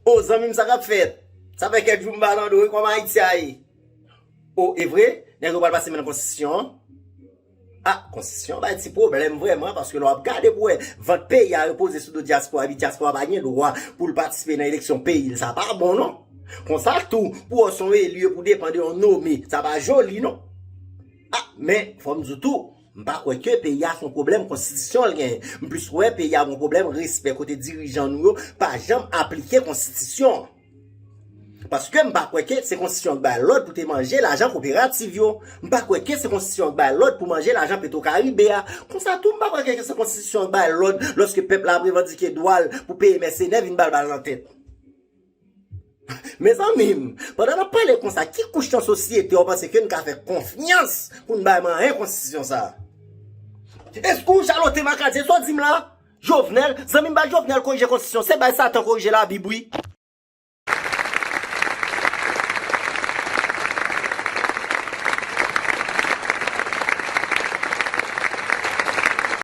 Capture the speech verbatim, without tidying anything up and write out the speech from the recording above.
O, zanmi m, sa k ap fèt? Sa fè kèk jou m pa tande w, wi, kòman Ayiti a ye? O, e vre? Nèg yo pral pase men nan konstitisyon an? Ah, konstitisyon bay ti pwoblèm vrèman, paske lè w ap gade pou wè vant peyi a repoze sou do dyaspora, epi dyaspora pa gen dwa pou l patisipe nan eleksyon peyi l, sa pa bon non. Konsa tou, pou w se yon eli, pou depann de yon nome, sa pa joli non. Ah, men fò m di w tou, m pa kwè ke peyi a se yon pwoblèm konstitisyon l genyen. M plis wè peyi a gen yon pwoblèm respè kote dirijan nou yo pa janm aplike konstitisyon an. Paske m pa kwè ke se konstitisyon an k bay lòd pou te manje lajan koperativ yo. M pa kwè ke se konstitisyon an k bay lòd pou manje lajan Petwokaribe a. Konsa tou, m pa kwè ke se konstitisyon an k bay lòd lòske pèp la ap revandike dwa l pou peye mèsenè vin ba l bal nan tèt. Mezanmi m, pandan n ap pale konsa, ki kouch nan sosyete w panse ke n ka fè konfyans pou n bay manyen konstitisyon sa a? Èske w chalote makadye sa w di m la? Jovenel, zanmi m, bay Jovenel korije konstitisyon, se bay Satan korije Labib, wi.